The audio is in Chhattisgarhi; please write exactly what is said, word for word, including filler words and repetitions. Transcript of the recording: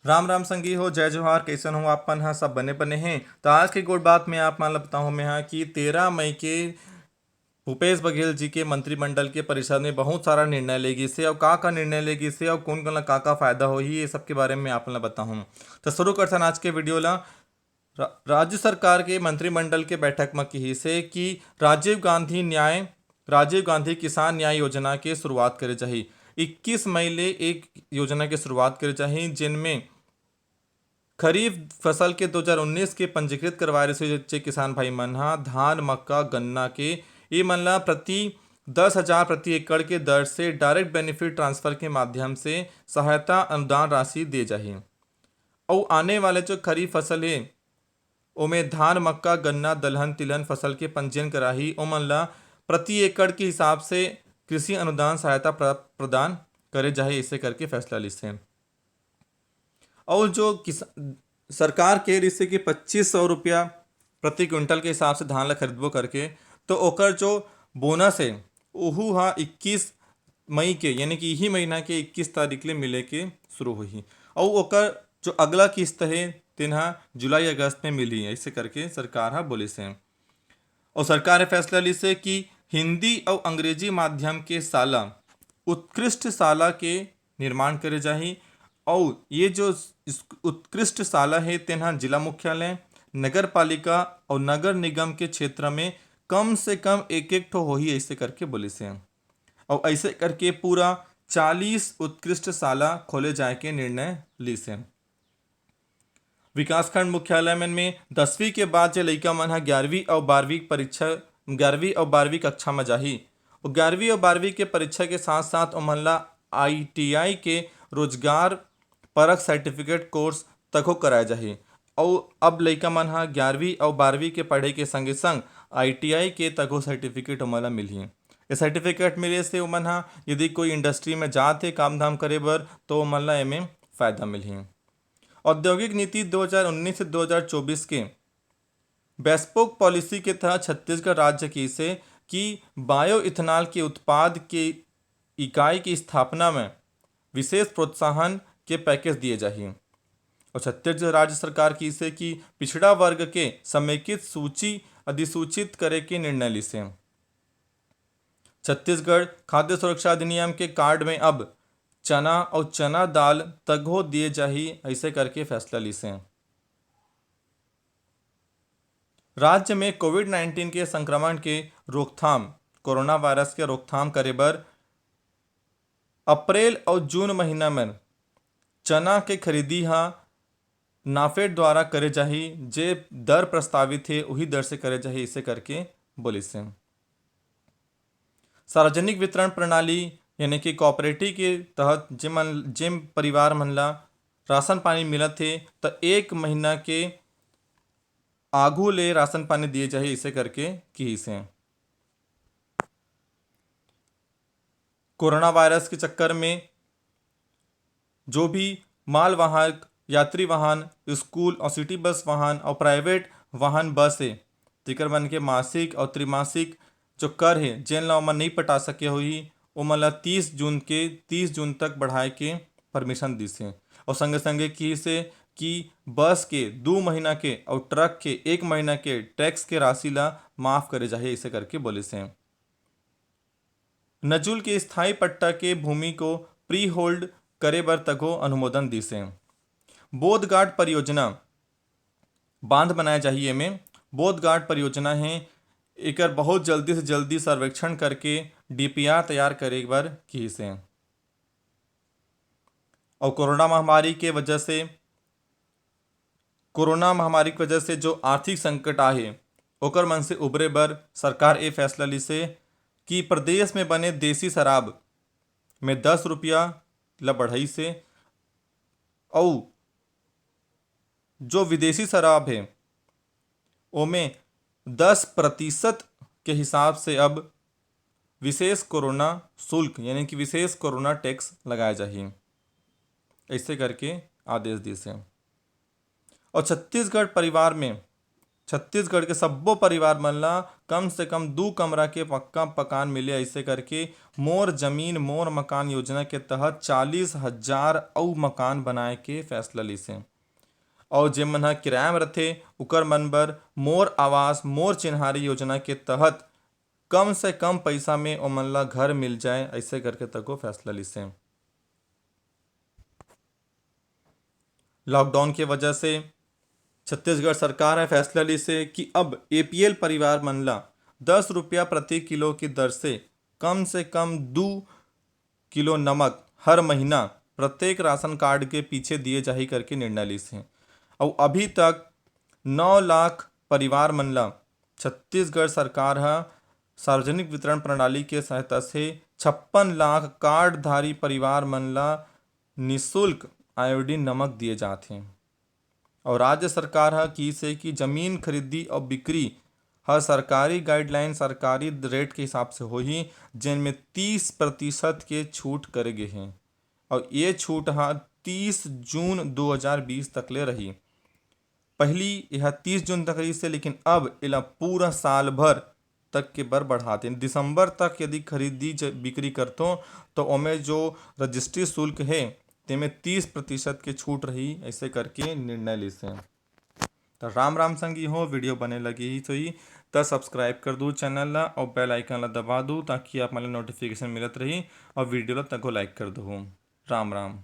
राम राम संगी हो, जय जोहार। कैसन हो आप मन ह? सब बने बने हैं। तो आज के गोठ बात में आप मन ल बताहूँ मैं ह कि तेरह मई के भूपेश बघेल जी के मंत्रिमंडल के परिषद में बहुत सारा निर्णय ले गिस हे, अउ का का निर्णय ले गिस हे, अउ कोन कोन ला का का फायदा होही, ये सब के बारे में आप मन ल बताहूँ। तो शुरू करथन आज के वीडियो ला। रा-, राज्य सरकार के मंत्रिमंडल के बैठक म किहिस हे कि राजीव गांधी न्याय, राजीव गांधी किसान न्याय योजना के शुरुआत करे जाही। इक्कीस मई ले एक योजना के शुरुआत करे जाही, जिनमें खरीफ फसल के दो हज़ार उन्नीस के पंजीकृत करवाए रहिसे जे किसान भाई मन ह धान, मक्का, गन्ना के, ये मन ला प्रति दस हज़ार प्रति एकड़ के दर से डायरेक्ट बेनिफिट ट्रांसफर के माध्यम से सहायता अनुदान राशि दिए जाही। अउ आने वाले जो खरीफ फसल हे, ओमे धान, मक्का, गन्ना, दलहन, तिलहन फसल के पंजीयन कराही, ओमन ला प्रति एकड़ के हिसाब से कृषि अनुदान सहायता प्र-, प्रदान करे जाही, ऐसे करके फैसला लिस हे। अउ जो किस-, सरकार के रिहिस हे कि पच्चीस सौ रुपया प्रति क्विंटल के हिसाब से धान ला खरीदबो करके, तो ओकर जो बोनस हे, ओहू ह इक्कीस मई के, यानी कि इही महीना के इक्कीस तारीख ले मिले के शुरू होही। अउ ओकर जो अगला किस्त हे, तेन ह जुलाई अगस्त में मिलही, ऐसे करके सरकार ह बोलिस हे। अउ सरकार ह फैसला लिस हे कि हिंदी अउ अंग्रेजी माध्यम के शाला, उत्कृष्ट शाला के निर्माण करे जाही। अउ ये जो इस-, उत्कृष्ट शाला हे, तेन ह जिला मुख्यालय, नगर पालिका अउ नगर निगम के क्षेत्र में कम से कम एक एक ठो होही, ऐसे करके बोलिस हे। अउ ऐसे करके पूरा चालीस उत्कृष्ट शाला खोले जाए के निर्णय लिस हे। विकासखंड मुख्यालय मन में दसवीं के बाद जे लइका मन ह ग्यारहवीं अउ बारहवीं परीक्षा, ग्यारहवीं अउ बारहवीं कक्षा म जाही, अउ ग्यारहवीं अउ बारहवीं के परीक्षा के साथ-साथ ओमन ला आईटीआई के रोजगार परक सर्टिफिकेट कोर्स तको कराए जाही। अउ अब लइका मन ह ग्यारहवीं अउ बारहवीं के पढ़े के संगे-संग आईटीआई के तको सर्टिफिकेट ओमन ला मिलही। ये सर्टिफिकेट मिले से ओमन ह यदि कोई इंडस्ट्री में जात हे काम धाम करे बर, तो ओमन ला एमे फायदा मिलही। औद्योगिक नीति दो हज़ार उन्नीस से दो हज़ार चौबीस के बेस्पोक पॉलिसी के तहत छत्तीसगढ़ राज्य किहिस हे कि बायो इथेनॉल के उत्पाद के इकाई की स्थापना में विशेष प्रोत्साहन के पैकेज दिए जाही। अउ छत्तीसगढ़ राज्य सरकार किहिस हे कि पिछड़ा वर्ग के समेकित सूची अधिसूचित करे के निर्णय लिस हे। छत्तीसगढ़ खाद्य सुरक्षा अधिनियम के कार्ड में अब चना अउ चना दाल तको दिए जाही, ऐसे करके फैसला लिस हे। राज्य में कोविड नाइन्टीन के संक्रमण के रोकथाम, कोरोना वायरस के रोकथाम करे बर अप्रैल अउ जून महीना में चना के खरीदी ह नाफेड द्वारा करे जाही, जे दर प्रस्तावित हे, उही दर से करे जाही, इसे करके बोलिस हे। सार्वजनिक वितरण प्रणाली यानी कि कोऑपरेटिव के तहत जेमन, जेम परिवार मन ला राशन पानी मिलत हे, त एक महीना के आगू ले राशन पानी दिए जाही, इसे करके किहिस हे। कोरोना वायरस के चक्कर में जो भी मालवाहक, यात्री वाहन, स्कूल और सिटी बस वाहन और प्राइवेट वाहन बस हे, तेकर मन के मासिक और त्रिमासिक जो कर हे, जेन ला ओमन नइ पटा सके होही, ओमन ला तीस जून के, तीस जून तक बढ़ाए के परमिशन दिस हे। और संगे संगे किहिस हे कि बस के दू महीना के और ट्रक के एक महीना के टैक्स के राशि ला माफ करे जाही, ऐसे करके बोलिस हे। नजुल के स्थायी पट्टा के भूमि को प्री होल्ड करे बर तको अनुमोदन दिस हे। बोधघाट परियोजना बांध बनाए जाही, एमे बोधघाट परियोजना हे, एकर बहुत जल्दी से जल्दी सर्वेक्षण करके डीपीआर तैयार करे बर किहिस हे। और कोरोना महामारी के वजह से, कोरोना महामारी के वजह से जो आर्थिक संकट आहे, ओकर मन से उबरे बर सरकार ए फैसला लिस हे कि प्रदेश में बने देसी शराब में दस रुपया ल बढ़ाइस हे, अउ जो विदेशी शराब हे, ओमे दस प्रतिशत के हिसाब से अब विशेष कोरोना शुल्क, यानी कि विशेष कोरोना टैक्स लगाए जाही, ऐसे करके आदेश दिस हे। और छत्तीसगढ़ परिवार में छत्तीसगढ़ के सब्बो परिवार मन ला कम से कम दू कमरा के पक्का मकान मिले, ऐसे करके मोर जमीन मोर मकान योजना के तहत चालीस हजार अउ मकान बनाए के फैसला लिस हे। अउ जेमन ह किराया म रथे, उकर मन बर मोर आवास मोर चिन्हारी योजना के तहत कम से कम पैसा में ओमन ला घर मिल जाए, ऐसे करके तको फैसला लिस हे। लॉकडाउन के वजह से छत्तीसगढ़ सरकार ह फैसला लिस हे कि अब एपीएल परिवार मन ला दस रुपया प्रति किलो की दर से कम से कम दू किलो नमक हर महीना प्रत्येक राशन कार्ड के पीछे दिए जाही करके निर्णय लिस हे। अउ अभी तक नौ लाख परिवार मन ला छत्तीसगढ़ सरकार ह सार्वजनिक वितरण प्रणाली के सहायता से छप्पन लाख कार्डधारी परिवार मन ला निशुल्क आयोडीन नमक दिए जात हे। और राज्य सरकार ह किस हे कि जमीन खरीदी और बिक्री हर सरकारी गाइडलाइन, सरकारी रेट के हिसाब से होही, जेन में तीस प्रतिशत के छूट करे गे हे। और ये छूट ह तीस जून दो हज़ार बीस तक ले रही। पहली यह तीस जून तक रहिस हे, लेकिन अब एला पूरा साल भर तक के बर बढ़ा दे। दिसंबर तक यदि खरीदी ज-, बिक्री करथो, तो ओमे जो रजिस्ट्री शुल्क हे, तेमे तीस प्रतिशत के छूट रही, ऐसे करके निर्णय लिस हे। तो राम राम संगी हो, वीडियो बने लगी ही तो ही, तो सब्सक्राइब कर दू चैनल ला और बेल आइकन ला दबा दू, ताकि आप मन ला नोटिफिकेशन मिलत रही और वीडियो ला तको लाइक कर दू। राम राम।